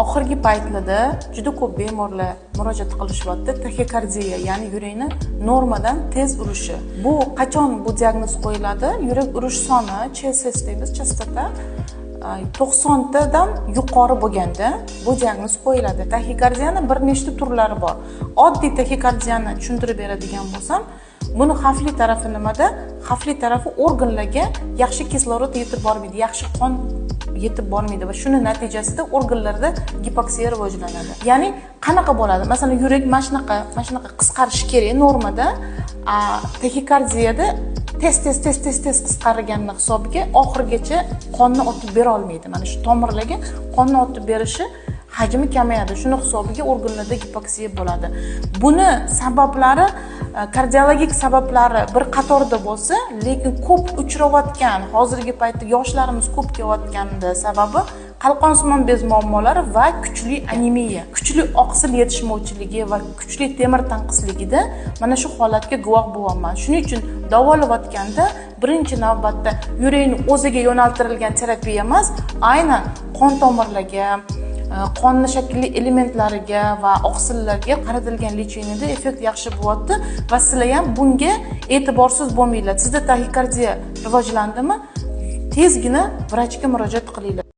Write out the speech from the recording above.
Oxirgi paytlarda juda ko'p bemorlar murojaat qilishyapti. Taxikardiya, ya'ni yurakni normadan tez urishi. Bu qachon bu diagnoz qo'yiladi? Yurak urish soni, ЧСС deymiz, частота 90 tadan yuqori bo'lganda bu diagnoz qo'yiladi. Taxikardiyani bir nechta turlari bor. Oddiy taxikardiyani tushuntirib beradigan bo'lsam, buni xavfli tarafi nimada? Xavfli tarafi, organlarga yaxshi kislorod yetib bormaydi, yaxshi qon yetib bormaydi va shuni natijasida organlarda gipoksiya rivojlanadi. Ya'ni qanaqa bo'ladi? Masalan, yurak mana shunaqa qisqarishi kerak normada, a taxikardiyada tez, tez, tez, tez, tez qisqarganini hisobiga oxirigacha qonni otib bera olmaydi. Mana shu tomirlarga qonni otib berishi hajmi kamayadi. Shuni hisobiga organlarda gipoksiya bo'ladi. Buni sabablari, kardiologik sabablari bir qatorda bo'lsa, lekin ko'p uchrayotgan, hozirgi paytda yoshlarimiz ko'p kelayotganida sababi qalqonsimon bez muammolari va kuchli anemiya, kuchli oqsil yetishmovchiligi va kuchli temir tanqisligida mana shu holatga guvoh bo'lyapman. Shuning uchun davolayotganda birinchi navbatda yurakni o'ziga yo'naltirilgan terapiya emas, aynan qon tomirlarga, qonni shaklli elementlariga va oqsillarga qaratilgan лечение da effekt yaxshi bo'lyapti va sizlar ham bunga e'tiborsiz bo'lmanglar. Sizda taxikardiya rivojlandimi, tezgina vrachga murojaat qilinglar.